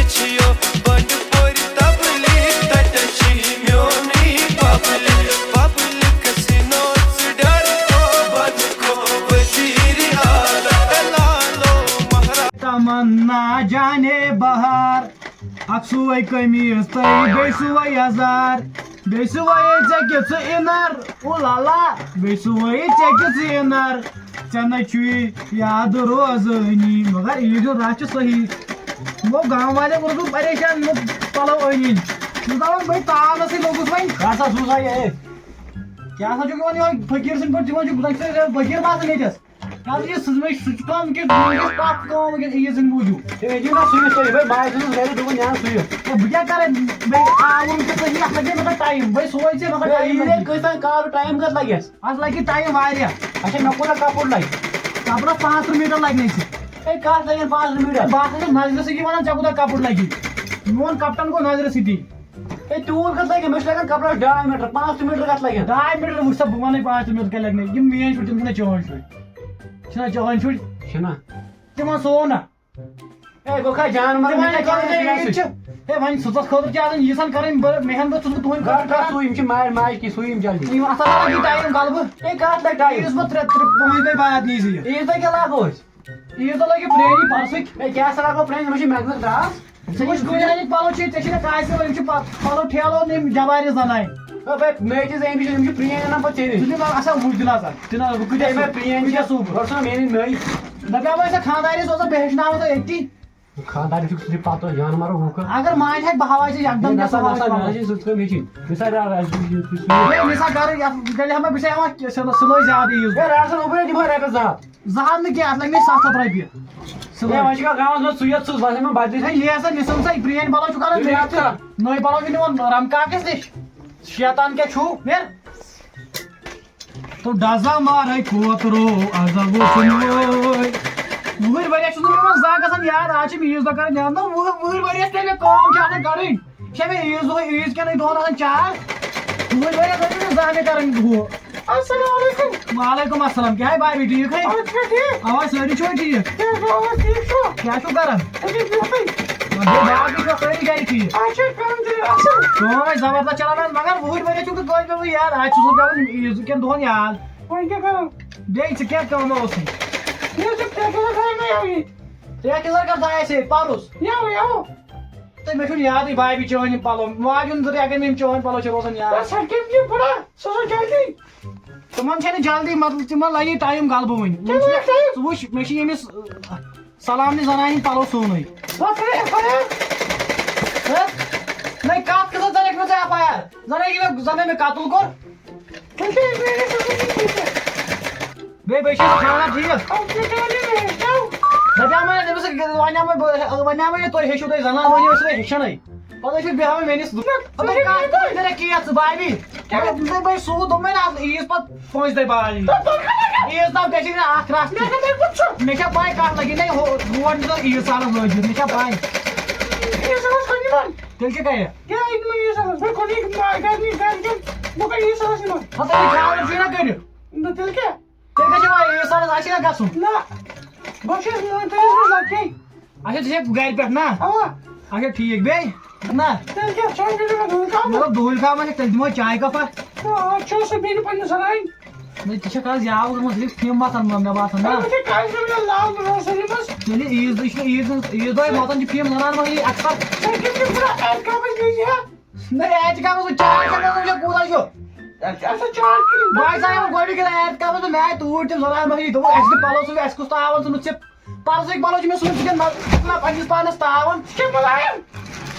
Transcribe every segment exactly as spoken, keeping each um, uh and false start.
چھِیو بنڈٕ پورِ تبلیغ، تتٮ۪ن چھِ میونٕے پبلک۔ پبلکس نوژ ڈر کو بند کو وزیر اعلیٰ لالو مہراج۔ تمنا جانے بہار، اکھ سُوے قمیٖض تہٕ بیٚیہِ سُوے یزار، بیٚیہِ سُوے ژےٚ کِژھ اِنر، او لالا، بیٚیہِ سُوے ژےٚ کِژھ اِنر، ژےٚ نَے چھُے یاد روزٲنی۔ مگر عیٖد ہُنٛد رَس چھُ صحیح۔ یِمو گامہٕ والٮ۪ن کوٚرُس بہٕ پریشان، یِمو پَلو أنۍ أنۍ۔ یِم دَپان بٔے تاونَسٕے لوٚگُس وۄنۍ۔ کیٛاہ سا چھُکھ وَنان یِہوٚے؟ کیٛاہ سا چھُکھ یِوان یِہوٚے فقیٖر سٕنٛدۍ پٲٹھۍ دِوان چھُکھ، زَن چھُ فقیٖر باسان ییٚتٮ۪س۔ یہِ حظ یہِ سٕژ مےٚ چھُ سُہ چھُ کٲم وٕنکیٚس، وٕنکیٚس پرٛٮ۪تھ کٲم وٕنکیٚس عیٖد ہٕنٛدۍ موٗجوٗب۔ تُہۍ أنِو نا سُوِتھ تُہۍ، بھاے، بہٕ آیس نہٕ گرِ، دوٚپُن، "یہِ اَن سُوِتھ۔" ہے، بہٕ کیٛاہ کَرٕ؟ بیٚیہِ آوُم تہٕ ژٕ یَتھ لَگہِ مےٚ ٹایم، بہٕ سُوے ژےٚ، مگر ہے، ٹایم یہِ لَگہِ۔ کۭژاہ کَر ٹایم کَتھ لَگٮ۪س؟ اَتھ لَگہِ ٹایم واریاہ۔ اچھا، مےٚ کوٗتاہ کَپُر لَگہِ؟ کَپرَس پانٛژھ تٕرٛہ میٖٹر لَگہِ نَے ژےٚ۔ ہے، کَتھ لَگن پانٛژھ تٕرٛہ میٖٹر؟ بہٕ ہسا چھُس نظرِ سۭتی وَنان، ژےٚ کوٗتاہ کَپُر لَگہِ؟ میون کَپٹَن گوٚو نظرِ سۭتی۔ ہے، تیوٗت کَتھ لَگہِ؟ مےٚ چھُ لَگان کَپرَس ڈاے میٖٹر، پانٛژھ تٕرٛہ میٖٹر کَتھ لَگن؟ ڈاے میٖٹر وٕچھ سا، بہٕ وَنَے پانٛژھ تٕرٛہ میٖٹر کَتہِ لَگہِ مےٚ۔ یِم میٛٲنۍ شُرۍ، تِم چھِنہ چٲنۍ شُرۍ، چھِنہ چٲنۍ شُرۍ؟ چھِنہ۔ تِمَن سُوو نہ۔ ہے، گوٚو کھا جان مَرُن، تِمَن مےٚ کیٛاہ کَرُن کیٛاہ ژےٚ عیٖد چھُ؟ ہے، وۄنۍ سٕژَس خٲطرٕ کیٛاہ آسان ییٖژہَن کَرٕنۍ؟ بہٕ، مےٚ ہَن دوٚپ، ژٕ چھُکھ تُہٕنٛدِ گَرٕ خٲطرٕ کَران۔ سُہ، یِم چھِ مارِ ماجہِ کی سُہ یِم جلدی۔ یِم اَتھ ہَسا لَگہِ ٹایم غلبہٕ۔ ہے، کَتھ لَگہِ ٹایم؟ عیٖذ پَتہٕ ترٛےٚ، ترٛےٚ، پانٛژِ دۄہہِ بعد نی زِ یہِ۔ عیٖذ دۄہ کیٛاہ لاگو أسۍ؟ عیٖذ دۄہ لَگہِ پرٛٲنی پَرسٕکۍ۔ ہے، کیٛاہ سا لاگو پرٛٲنۍ؟ مےٚ چھِ میٚکنِک درٛاس۔ ژےٚ وٕچھ گُلۍ ہَنٕکۍ پَلو چھِ، ژےٚ چھِنہٕ کٲنٛسہِ وَنان، یِم چھِ پَ-، پَلو ٹھیلو نِم جَبارِ زَنانہِ۔ ہے، بے، مےٚ تہِ زَنہِ چھِ، یِم چھِ پرٛٲنۍ اَنان پَتہٕ ژےٚ نِش۔ ژٕ دِ مےٚ اَصٕل وٕچھ دِنہٕ اَصٕل۔ دِنہٕ اَصٕل، بہٕ کۭتیٛاہ ہے، مےٚ سُہ، پرٛٲنۍ کۭتیٛاہ چھِ، سُوٕ بہٕ؟ گۄڈٕ چھُنہ مےٚ نِنۍ نٔے۔ دَپیٛاو وۄنۍ ژےٚ خانٛدارٮ۪س اوس ژےٚ بہٕ ہیٚچھناوَتھ ژٕ أتی۔ خانٛدارٮ۪ن چھُ سُہ پَتہٕ جان مَرو ہُہ کانٛہہ۔ اگر مانہِ ہا بہٕ ہاوہاے ژےٚ یَکدَم ہے، کیٛاہ نَسا، سا نَسا، مےٚ وَنان۔ حظ چھِ سُہ کٲم ہیٚچھِنۍ۔ مےٚ سا را-، را-، یہِ، یہِ، یہِ، ہے، مےٚ سا کَرٕ یَتھ، تیٚلہِ ہا مےٚ، بہٕ چھُسے ہٮ۪وان سِلٲے، سِلٲے زیادٕ عیٖذ۔ ہے، رَٹھ سا اوٚبرے دِمہٕ ہا رۄپیَس زٕ ہَتھ۔ زٕ ہَتھ نہٕ کینٛہہ، اَتھ لَگہِ مےٚ سَتھ ہَتھ رۄپیہِ۔ سُہ ہے، وۄنۍ چھِ گامَس منٛز سُے یوت سٕژ، وۄنۍ چھِ مےٚ بدلٕے۔ ہے، لیسا نِسَن سا، پرٛٲنۍ پَلو چھُ کَران تُلِو نٔے اَتھ تہٕ سا۔ نٔے پَلو چھِ نِوان رَم کاکَس نِش۔ شیطان کیٛاہ چھُو؟ نیر۔ تو ڈزا مارے کوترو، عذاب وُچھُن وٲے۔ وُہٕرۍ ؤرِیَس چھُس نہٕ مےٚ وۄنۍ زانٛہہ گژھان یاد، آز چھِ مےٚ عیٖذ دۄہ کَران یاد۔ نہ، وُہ-، وُہٕرۍ ؤرِیَس چھِ مےٚ کٲم چھِ آسان کَرٕنۍ۔ چھےٚ مےٚ عیٖذ دۄہ، عیٖذ کٮ۪نٕے دۄہَن آسان چار؟ وُہٕرۍ ؤرِیَس ٲسۍ نہٕ زانٛہہ مےٚ کَرٕنۍ ہُہ۔ السلام علیکم۔ وعلیکم السلام۔ کیٛاہ ہے بھابی، ٹھیٖک ہے؟ آ، ٹھیٖک، ٹھیٖک۔ اَوا، سٲری چھِوا ٹھیٖک؟ ٹھیٖک چھُ، آ، ٹھیٖک چھُ۔ کیٛاہ چھُو کَران؟ أتی بِہتٕے۔ وۄنۍ گوٚو باقٕے چھِوا سٲری گَرِ ٹھیٖک؟ اَتھ چھِ کٲم تہِ اَصٕل۔ کٲم ہے زبردست چَلان حظ، مگر وُہٕرۍ ؤرِیَس چھُو تُہۍ توتہِ پٮ۪وان یاد، آز چھُس بہٕ پٮ۪وان عیٖذ کٮ۪ن دۄہَن یاد۔ وۄنۍ کیٛاہ کَرو؟ بیٚیہِ ژٕ کیٛاہ کٲمہ اوسُے؟ مےٚ اوس یہِ ٹھیکہٕ دار تھاوُن یَوٕ ییٚتہِ۔ ٹھیکہٕ دار کَر تھایے ژےٚ ییٚتہِ پَرُس؟ یَوٕ، یَوٕ۔ تہٕ مےٚ چھُنہٕ یادٕے بھابی چٲنۍ یِم پَلو۔ ماجہِ ہُنٛد ضروٗرت اگر مےٚ یِم چٲنۍ پَلو چھِ روزان یاد۔ تَس ہیٚکہِ یِم تہِ پَرا، سُہ چھُ جلدی۔ تِمَن چھَنہٕ جلدی، مطلب، تِمَن لَگہِ ٹایم غلبہٕ وٕنہِ۔ کیٛاہ لَگہِ ٹایم؟ ژٕ وٕچھ، مےٚ چھِ ییٚمِس، سلام نہِ زنانہِ ہِنٛدۍ پَلو سُونٕے۔ وۄتھ کَرے ایف آی آر۔ ہہ؟ نَے، کَتھ کۭژاہ ژَلٮ۪کھ مےٚ ژےٚ ایف آی آر؟ زَنَے یہِ مےٚ، زَنَے مےٚ قتل کوٚر۔ تیٚلہِ کیٛاہ یہِ میٛٲنِس سۭتۍ یہِ کیٛاہ؟ بیٚیہِ، بیٚیہِ چھِ خانٛدار ٹھیٖک؟ اَدٕ ژےٚ کیٛاہ وَنیٛاو مےٚ؟ ہیٚچھناو۔ دَپیٛاو مےٚ، دوٚپمَس، وَنیٛاو مےٚ، بہٕ، وَنیٛاو مےٚ یہِ تُہۍ ہیٚچھِو تُہۍ زَنان مٲنِو أسۍ وۄنۍ ہیٚچھَنَے۔ پَتہٕ ٲسِو بیٚہوان میٛٲنِس، نہ، ژٕ دَپان، ہیٚچھ کَتھ نہٕ۔ کَران کیٛاہ ژٕ بابی؟ کیٛاہ؟ مےٚ دوٚپ، بَے سوٗد دوٚپ مےٚ نہ اَتھ عیٖذ پَتہٕ پانٛژِ دۄہہِ بعد یی۔ تہٕ پَتہٕ کَتھ لَگہِ؟ عیٖذ تام گژھِ نہٕ اَکھ رَژھ تہِ۔ مےٚ کَتہِ ووٚن ژٕ؟ مےٚ چھا پَے کَتھ لَگہِ؟ نَے ہُہ، ہور چھُ عیٖذ سالَس لٲگِتھ، مےٚ چھا پَے؟ عیٖذ سالَس کَتہِ نِمَن؟ تیٚلہِ کیٛاہ کَرِ؟ کیٛاہ یہِ نِمَن عیٖذ سالَس؟ مےٚ کوٚر یہِ گَرِ کِنۍ، بہٕ کَرٕ عیٖذ سالَس نِمَن۔ ہَتہٕ یہِ خانٛدر چھُے نہ کٔرِتھ۔ نہ تیٚلہِ کیٛاہ؟ تیٚلہِ گژھِ وۄنۍ عیٖذ سالَس آسہِ نا گژھُن؟ نہ۔ بہٕ چھُس نہٕ تٔمِس منٛز لَگٕے۔ اچھا، ژٕ چھَکھ گَرِ پٮ۪ٹھ نا؟ اَوا۔ اچھا، ٹھیٖک۔ بیٚیہِ؟ نہ۔ تیٚلہِ کیٛاہ؟ چانہِ خٲطرٕ مےٚ دُہُل کَم؟ مطلب، دُہُل کَم آسہِ، تیٚلہِ دِمو چایہِ کَپا۔ آ، چھُ سُہ بیٚیہِ پنٛنِس رَنٛگ۔ نہ، ژٕ چھَکھ آز یاوٕ گٔمٕژ، ژٕ چھَکھ فِم مَتھان مےٚ باسان، نا؟ ژٕ چھَکھ آز مےٚ لال روزان یِمَس۔ تیٚلہِ عیٖذ، یہِ چھُنہٕ عیٖذ ہٕنٛز، عیٖذ دۄہَے واتان چھِ فِم زَنان مۄہنی اَکثر۔ ژےٚ کیٛاہ چھُکھ پَران اعتکافَس منٛز یہِ؟ نہ، اعتکافَس منٛز چاے چٮ۪نَس منٛز چھا کوٗتاہ چھُ؟ اَسہِ، اَسہِ چھا چاے چیٚنۍ؟ بہٕ آسہِ آیَم گۄڈٕ کِنہٕ اعتکافَس منٛز، مےٚ آے توٗرۍ تِم زَنان مۄہنی، دوٚپُکھ، "اَسہِ دِ پَلو سُوِتھ، اَسہِ کُس تاوَن ژھُنُتھ ژےٚ؟" پَرُک پَلو چھِ مےٚ سُومٕتۍ، ژٕ کیٛاہ نہ، نہ پنٛنِس پانَس تاوَن۔ ژٕ کیٛاہ بَلاے؟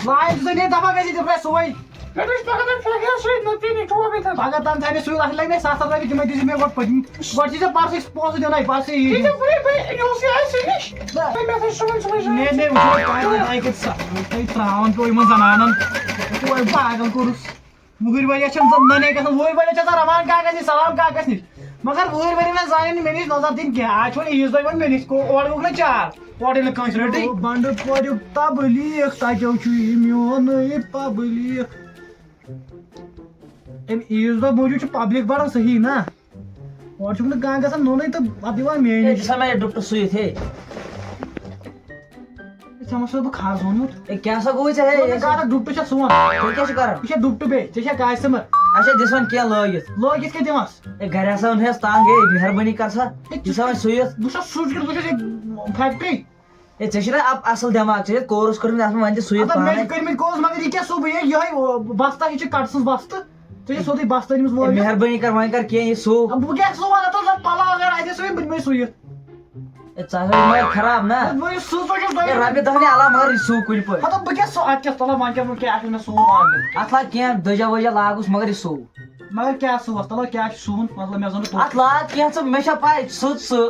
لاے ژٕ ژےٚ نیر دَپان گژھِ ژےٚ پرٛٮ۪س سُوٕے۔ مےٚ دوٚپ، پَگاہ تام پھٮ۪کھ ہا سُوِتھ، نہ پیٚیہِ نہٕ ٹھوپھ ییٚتٮ۪ن۔ پَگاہ تام تھاے مےٚ سُوِتھ، اَتھ لَگہِ مےٚ سَتھ ہَتھ رۄپیہِ، تِمَے دِژ مےٚ گۄڈٕ پٔتِم۔ گۄڈٕ چھِ ژےٚ پَرسٕے پونٛسہٕ دیُن، ہے، پَرسٕے یی تیٖتیٛاہ دِنۍ۔ پھُرے بے، یہِ اوس یہِ آسہِ نِش۔ نہ۔ ہے، مےٚ تھٲے صُبحن، صُبحن، صُبحن۔ مےٚ، مےٚ وٕچھ، تۄہہِ، تۄہہِ کَتہِ سا-، تۄہہِ ترٛاوان پیوٚو یِمَن زَنانَن۔ تۄہہِ پاگل کوٚرُس۔ وُہٕرۍ ؤرۍ چھِ نہ، نہ گژھان، وُہٕرۍ ؤرۍ چھِ آسان رحمان کاکَس نِش، سلام کاکَس نِش۔ مگر وُہٕرۍ ؤرۍ نہ زانن نہٕ مےٚ نِش نظر دِنۍ کینٛہہ۔ آز چھُ وۄنۍ عیٖذ دۄہ یِوان مےٚ نِش، کو-، اورٕ یُک نہ چار، اورٕ ییٚلہِ نہٕ کٲنٛسہِ رٔٹٕے۔ بنڈٕ پوریُک تبلیغ، تَتیو چھُ یہِ میونٕے پبلِک۔ أمۍ عیٖذ دۄہ موٗجوٗب چھُ پبلِک بڑان صحیح نا؟ اورٕ چھُکھ نہٕ کانٛہہ گژھان نوٚنُے تہٕ پتہٕ یِوان میٛٲنۍ ہے، نِش۔ ژٕ چھَکھ نا یہِ ڈُپٹہٕ سُوِتھ، ہے؟ ژےٚ ما چھُس بہٕ کھار زونمُت؟ ہے، کیٛاہ سا گوٚو ژےٚ؟ ہے، ژٕ یہِ وَن گاڈٕ ڈُپٹہٕ چھےٚ سون۔ تُہۍ کیٛاہ چھِو کران؟ یہِ چھےٚ ڈُپٹہٕ بیٚیہِ، ژےٚ چھےٚ کاسٹمر۔ اچھا، دِس وۄنۍ کینٛہہ لٲگِتھ۔ لٲگِتھ کیٛاہ دِمس؟ ہے، گرِ ہسا اوٚن ہس تنگ، ہے، مہربٲنی کر سا۔ یہِ سا وۄنۍ سُوِتھ۔ بہٕ چھُس سُچ کٔرِتھ، بہٕ چھُس ییٚتہِ فیکٹری۔ ہے، ژےٚ چھُنہ اب اصل دٮ۪ماغ، ژےٚ چھے کورس کوٚرمُت، اتھ منٛز وۄنۍ تہِ سُوِتھ اَدٕ مےٚ پانے۔ چھِ کٔرمٕتۍ کورس، مگر یہِ کیٛاہ سُو بہٕ؟ یہِ یِہوٚے بستہ، یہِ چھِ کٹہٕ سٕنٛز بستہٕ۔ ژےٚ چھےٚ سیوٚدُے بستہٕ أنِمٕژ ہے، وٲلِتھ۔ مہربٲنی کر، وۄنۍ کر کینٛہہ، یہِ سُو۔ اَدٕ بہٕ کیٛاہ سُوٕ وَنان؟ تَتھ زَن پَلو اگر آسہِ ہے سُوِتھ، بہٕ دِمے سُوِتھ۔ ہے، ژٕ ہسا چھُکھ مگر خراب نا۔ اَدٕ وۄنۍ یہِ سٕژ وۄنۍ چھُس ہے، تۄہہِ۔ رۄپیہِ دہ نے علاوٕ مگر یہِ سُو کُنہِ پٲٹھۍ۔ مطلب بہٕ کیٛاہ سُوٕ؟ اَتھ کیٛاہ تَلہٕ وۄنۍ کیٛاہ، وۄنۍ کیٛاہ آسہِ مےٚ سُوُن وانہٕ؟ اتھ لاگ کینٛہہ دٔجا ؤجا لاگُس، مگر یہِ سُو۔ مگر کیٛاہ سُوَس؟ تَلہٕ کیٛاہ چھُ سُوُن؟ مطلب مےٚ زَن نہٕ توٚگ۔ اتھ لاگ کینٛہہ ژٕ، مےٚ چھےٚ پاے، سٕژ ژٕ۔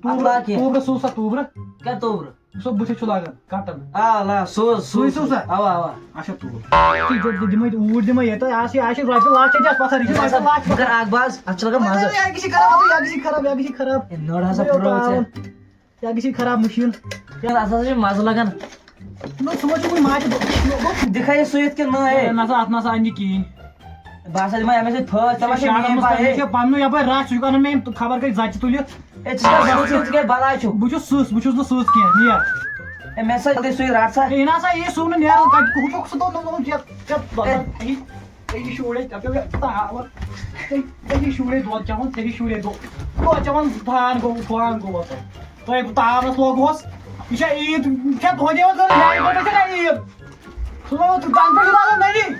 اتھ لاگ کینٛہہ۔ توٗبرٕ سُو سا، توٗبرٕ۔ کیٛاہ توٚبرٕ؟ یُس سا بٕتھِس چھُ لاگان، کٹن۔ آ، لا، سُہ حظ، سُہ سُے سُہ۔ سُہ سا؟ اوا، اوا۔ اچھا، توٗر۔ تُہۍ دِ-، دِ-، دِمے اوٗرۍ دِمے ییٚتہِ، آسہِ، آسہِ رۄپیہِ لچھ، ییٚتہِ آسہِ پَتھر، یہِ چھِ رۄپیہِ لچھ۔ بہٕ کرٕ اکھ باز، اتھ چھُ لگان مزٕ۔ یہِ گژھِ خراب، یہِ گژھِ خراب، یہِ گژھِ خراب۔ ہے، نٔر ہسا یہِ پھٕٹرٲو ژےٚ۔ تاوُن۔ یہِ گژھِ خراب مٔشیٖن۔ ہے، اتھ ہسا چھِ مزٕ لگان۔ نہ، ژٕ ما چھُکھ وُنہِ ماجہِ دۄ-، دِکھا یہِ سُوِتھ کِنہٕ نہ، ہے؟ ہے، نہ سا، اتھ نہ سا اندِ کِہیٖنۍ۔ بہٕ ہسا دِمے أمِس سۭتۍ پھٲسۍ، ژےٚ ما چھےٚ شاٹَس میٲنۍ منٛز پاے، تھٲومٕژ ہے؟ چھےٚ پننُے یپٲرۍ رژھ، سُہ چھُ کران مےٚ أمۍ خبر کٔہۍ زچہِ تُلِتھ۔ ہے، ژٕ چھُکھ سٕژ کِنہٕ ژٕ کیٛاہ بلاے چھُکھ؟ بہٕ چھُس سٕژ، بہٕ چھُس نہٕ سٕژ کینٛہہ، نیر۔ ہے، مےٚ سۭتۍ تُلٕے سُے رٹ سا۔ ہے، یہِ نہ سا، یہِ سُو نہٕ نیران کتہِ، ہُہ چھُکھ سُہ دوٚپ، دوٚپُن، ژےٚ، ژےٚ، ہے۔ ژےٚ، ژےٚ یہِ شُرے، ژےٚ پیوٚو یہِ تاوَن۔ ژےٚ، ژےٚ یہِ شُرے دۄد چٮ۪وان، ژےٚ یہِ شُرے دۄد۔ دۄد چٮ۪وان، فان گوٚو، فان گوٚو۔ تۄہہِ بہٕ تاونَس لوگہوس۔ یہِ چھا عیٖد؟ یہِ چھا دۄہَے یِوان کَرُن؟ میٛانہِ خٲطرٕ چھَنا عیٖد؟ سُہ گوٚو تَنہٕ پٮ۪ٹھ چھُ لاگان نٔری۔